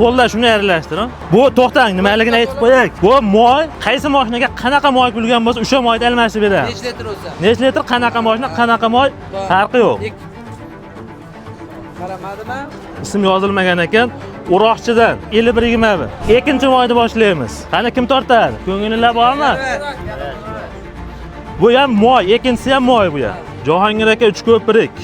Qo'lda shuni aralashtir. Bu to'xtang, nimaligini aytib qo'yay. Bu moy qaysi mashinaga qanaqa moy quyilgan bo'lsa, o'sha moyni almashtirib beramiz. Necha litr o'zi? Necha litr, qanaqa mashina, qanaqa moy, farqi yo'q. Qaramadimi? Ism yozilmagan ekan. O'roqchidan 5121. Ikkinchi moyni boshlaymiz. Qani kim tortadi? Ko'ngillar bormi? Bu ham moy, ikkinchisi ham moy bu ham. Jahongir aka 3 ko'prik.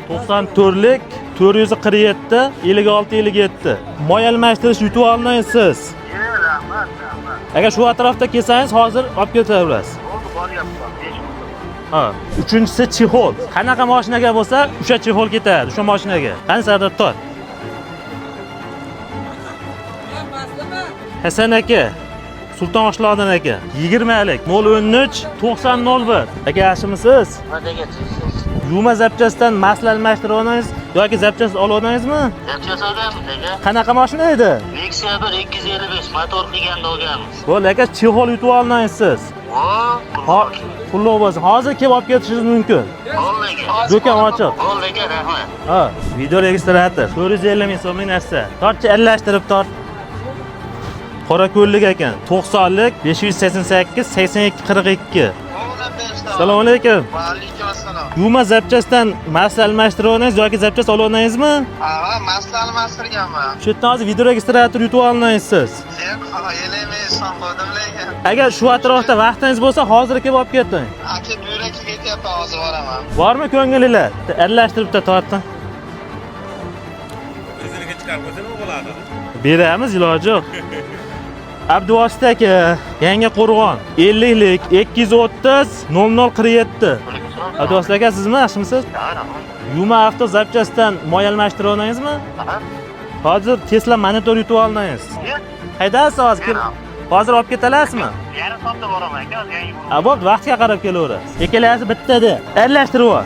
94lik 447 56 57. Moy almashtirish yutib olmaysiz. Rahmat, rahmat. Agar shu atrofda kelsangiz hozir olib ketaverasiz. Bo'ldi, boryapman. 5 minut. Ha. Uchinchisi chexol. Qanaqa mashinaga bo'lsa, o'sha chexol ketadi, o'sha mashinaga. Qani Sardor tort. Hasan aka, Sulton Oshloqdan aka, 20lik 013 90 01. Aka, yaxshimisiz? Nimaga chiqsiz? Yuma zapchastdan masla almashtirib oldingiz yoki zapchast olib oldingizmi? Zapchast olganmiz aka. Qanaqa mashina edi? Nexia 1 255 motor qilganda olganmiz. Bo'ldi aka, chexol yutib oldingiz siz. O, Qulluq bo'lsin. Hozir kelib olib ketishingiz mumkin. Bo'ldi aka. Do'kon ochiq. Bo'ldi aka, rahmat. Ha, video registrator 450 ming so'mlik narsa. Tortchi aralashtirib tort. Qorako'llik ekan. 90lik 588 82 42. Assalomu alaykum. Va alaykum assalom. Yuma zapchastdan masla almashtirib oldingiz yoki zapchast olib oldingizmi? Ha, masla almashtirganman. Shu yerdan hozir video registrator yutib oldingiz siz. Sen elimi son qo'ydim lekin. Agar shu atrofda vaqtingiz bo'lsa, hozir kelib olib keting. Aka buyrakka ketyapman, hozir boraman. Bormi ko'ngillilar? Aralashtirib bitta torting. O'ziniga chiqarib qo'ysa nima bo'ladi? Beramiz, iloji yo'q. Abduvosit aka, Yangi Qo'rg'on, 50lik 230 0047. Abduvosit aka, sizmi, yaxshimisiz? Yuma avto zapchastdan moy almashtirib oldingizmi? Hozir Tesla monitor yutib oldingiz. Qaydasiz hozir? Hozir olib ketalasizmi? Yarim soatda boraman aka, hozir yangi Ha, bo'pti, vaqtga qarab kelaverasiz. Ikkalasi bittada. Aralashtirib yubor.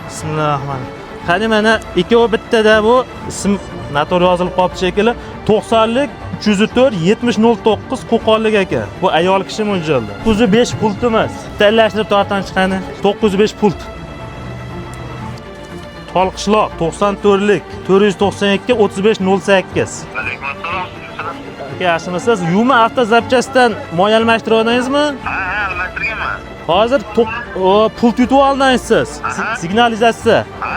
Bismillahirrohmanirrohim. Qani mana ikkovi bittada bu ism noto'g'ri yozilib qolibdi shekilli. 90lik 304 7009 Qo'qonlik aka. Bu ayol kishi mo'ljalda. 905 pultimiz. Bitta aralashtirib tortdan chiqani. 905 pult. Tolqishloq 94lik 492 35 08. Alaykum assalom. Aka, yaxshimisiz? Yuma avto zapchastdan moy almashtirib oldingizmi? Ha, ha, almashtirganman. Hozir pult yutib oldingiz siz. Signalizatsiya. Ha,